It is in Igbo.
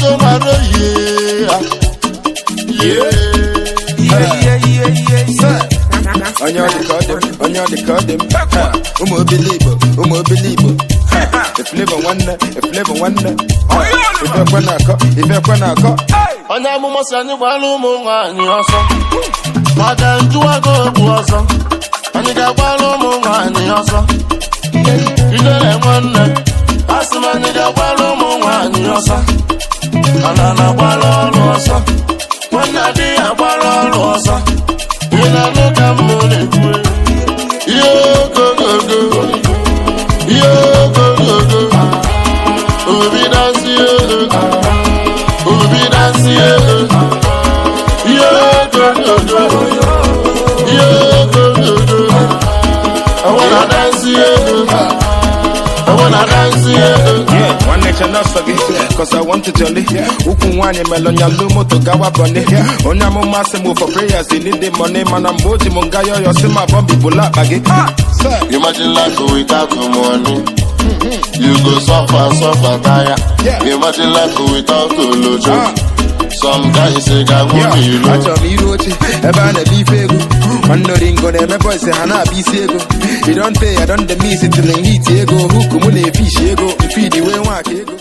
go maro yeah. Yeah. Onye ọ dị ka ọ dị m, onye ọ dị ka ọ dị m. Ha, ụmụ obili Igbo, ụmụ obili Igbo. Ha, Eflavour nwanne, Eflavour nwanne. Ha, ife ekwe na-akọ, ife ekwe na-akọ. Onye amụma si anyị gbara ụmụ nwaanyị ọsọ maka njụwago okwu ọsọ. Anyị ga-agbara ụmụ nwaanyị ọsọ. Ijele nwanne, asị m, anyị ga-agbara ụmụ nwaanyị ọsọ. Mana na-agbara ọrụ ọsọ, nwanne adịghị agbara ọrụ ọsọ. Ị na-anụ ka m na-ekwu? Ihe ogogogo, ihe ogogogo, obi dansị, obi dansị, ihe ogogogo, ihe ogogogo. I wanna dance, yeah. I wanna dance, yeah. Yeah, nwanne, che n'ọsọ gị, 'cause I want to jolly. Ukwu nwaanyị melọnyalụ moto gawa bọni. Onye amụma sị m for prayers you need the money, mana mgbe o ji m nga yọyọ si ma bọmbi bụla akpa gị. Sir. Imagine life without money. You go suffer, suffer, tire. Imagine life without olojo. Some guys say, "I won't be low." Achọrọ m iru oche ebe a na-eme ife ego. Nwanne, oringo na-eme boys ha na-abịa isi ego. I don tey, I don dey miss till hit ego. Hook mụ na-efishi ego, mfidi wee nwaka ego.